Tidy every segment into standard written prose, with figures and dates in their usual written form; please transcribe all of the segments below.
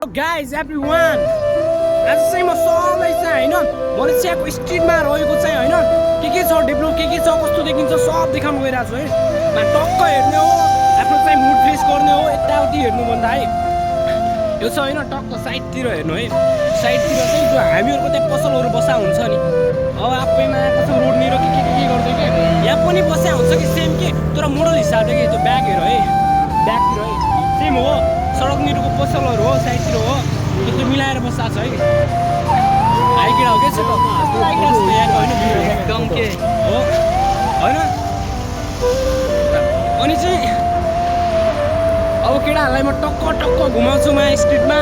Guys, everyone, आज चाहिँ म सबै चाहिँ हैन मैले चियाको स्ट्रिटमा रहेको चाहिँ हैन के छ डेभलप के छ कस्तो देखिन्छ सब देखाउन गइरहेको छु है। टक्क हेर्ने हो आफ्नो चाहिँ मुड फ्रेस गर्ने हो यताउति हेर्नु भन्दा है यो छ हैन टक्क साइडतिर हेर्नु है। साइडतिर चाहिँ जो हामीहरुको त्यहाँ पसलहरु बसा हुन्छ नि अब आफैमा कस्तो रोडनिर के गर्दै के यहाँ पनि बस्या हुन्छ कि सेम के तर मोडल हिसाबले के त्यो ब्याग हेर है ब्यागतिर है सेम हो सडकनिरको पसलहरु हो साइडतिर हो त्यो मिलाएर बस्छ है। आइकेडा हो के छ त आइकेडा छ यहाँ हैन एकदम के हो हैन। अनि चाहिँ अब केटाहरुलाई म टक्क घुमाउँछु मा स्ट्रिटमा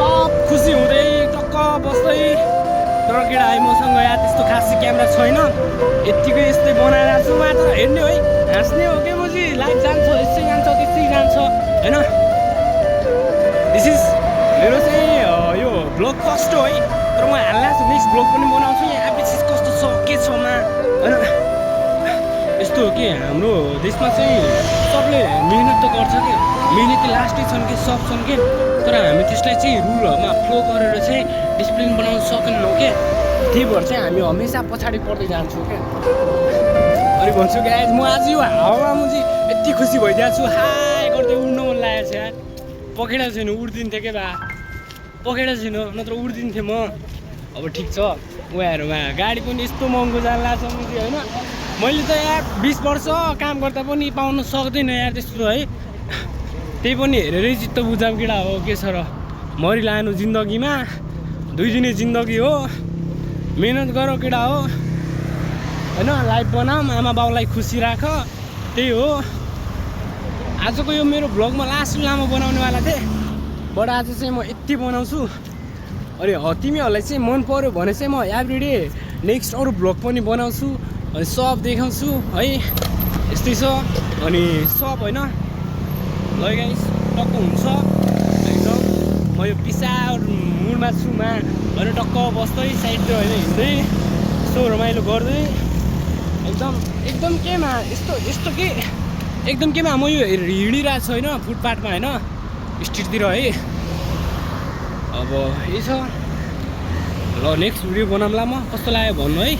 सब खुसी हुँदै टक्क बस्दै तर केटा है मसँग यहाँ त्यस्तो खासै क्यामेरा छैन यतिकै यस्तै बनाएर छु मात्र हेर्ने है हाँस्ने हो के मजी लाइभ जान्छ यसै जान्छ त्यसै जान्छ हैन। दिस इज मेरो चाहिँ यो ब्लग फर्स्ट हो है तर म हाल्ला छु नेक्स्ट ब्लग पनि बनाउँछु यहाँ एपिसिस कस्तो छ के छ मा हैन। यस्तो हो कि हाम्रो देशमा चाहिँ सबले मेहनत त गर्छ कि मेहनती लास्टै छन् कि सब छन् कि तर हामी त्यसलाई चाहिँ रुलहरूमा फ्लो गरेर चाहिँ डिसिप्लिन बनाउन सकेनौँ के त्यही भएर चाहिँ हामी हमेसा पछाडि पर्दै जान्छौँ क्या। अनि भन्छु गाइज म आज यो हावामा म चाहिँ यति खुसी भइदिएको छु हाई गर्दै उड्न मन लागेको छ यार। पखेडा छैन उड्दिन्थेँ के बा पखेडा छैन नत्र उड्दिन्थेँ म। अब ठिक छ उहाँहरूमा गाडी पनि यस्तो महँगो जान लाग्छ मुजी होइन मैले त यार 20 वर्ष काम गर्दा पनि पाउन सक्दैन यार त्यस्तो है। त्यही पनि हेरेरै चित्त बुझाउ केटा हो के छ र मरिलानु जिन्दगीमा 2 दिने जिन्दगी हो मेहनत गर केटा हो हैन लाइफ बनाऊ आमा बाउलाई खुसी राख त्यही हो। आजको यो मेरो भ्लगमा लास्ट लामो बनाउनेवाला थिएँ बट आज चाहिँ म यति बनाउँछु। अनि तिमीहरूलाई चाहिँ मन पर्यो भने चाहिँ म एभ्रिडे नेक्स्ट अरू भ्लग पनि बनाउँछु अनि सब देखाउँछु है यस्तै छ। अनि सब होइन ल गाइस टक्क हुन्छ एकदम म यो पिसा मुडमा छु मा होइन टक्क बस्दै साइडतिर होइन हिँड्दै यस्तो रमाइलो गर्दै एकदम केमा यस्तो के एकदम केमा म यो हिँडिरहेको छु होइन फुटपाथमा होइन स्ट्रिटतिर है। अब यही छ ल नेक्स्ट भिडियो बनाउँला म कस्तो लाग्यो भन्नु है।